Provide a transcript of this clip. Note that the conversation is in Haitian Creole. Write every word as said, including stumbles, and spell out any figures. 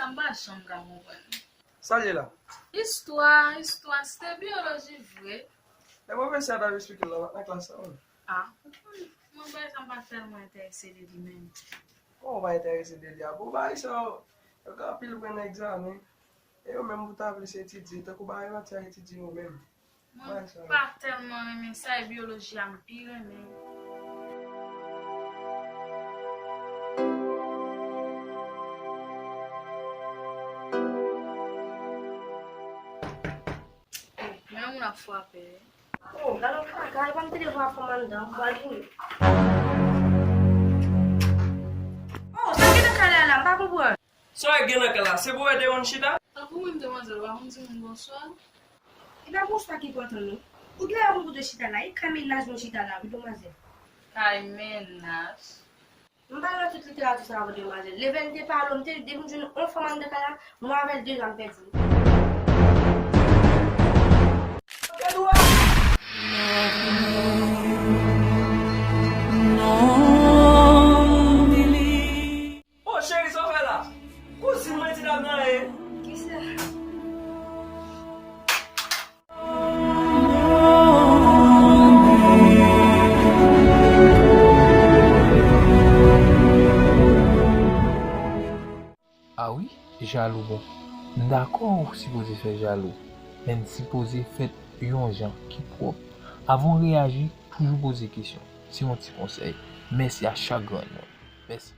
M pa janm ka konprann. Sa l ye la? Istwa, istwa, se te biyoloji vre. E pwofesè a t ap eksplike l la, w pa t nan klas la menm. Ah, mwen bagay sa m pa tèlman enterese de li menm. Kòman w pa enterese de li a? Bon, bagay sa yo, yo gen anpil pwen nan egzamen. E yo menm pou ta plis etidye, tankou bagay yo pa t ap etidye yo menm. Mwen pa tèlman renmen sa, e biyoloji a m pi renmen. Men yon moun ap frape. Oh, gade yon kaka, e pa m te devan fanm anndan, m pral vini. Oh, sa ki nan kay la la, m pa konprann. Sa w gen nan kay la, se pou w ede moun chita? Tankou menm demwazèl, ou pa konn di moun bonswa? E pa bonswa ki enpòtan non. Ou gen rezon pou te chita la, e kay mennaj nou chita la, wi demwazèl. Kay mennaj? M pa nan tout literati sa a, wi demwazèl. Lè m te pale w, m te di depi m jwenn yon fanm anndan kay la, mwen avè l deja m pèdi. Oh, cheri, sa w fè la? Kouzin mwen di l ap nan anyen. Kisa? Ah wi, jalou bon. M dakò ou sipoze fè jalou, men n sipoze fèt yon jan ki pwòp. Avan w reyaji, toujou poze kesyon. Se yon ti konsèy. Mèsi a chak grenn moun. Mèsi.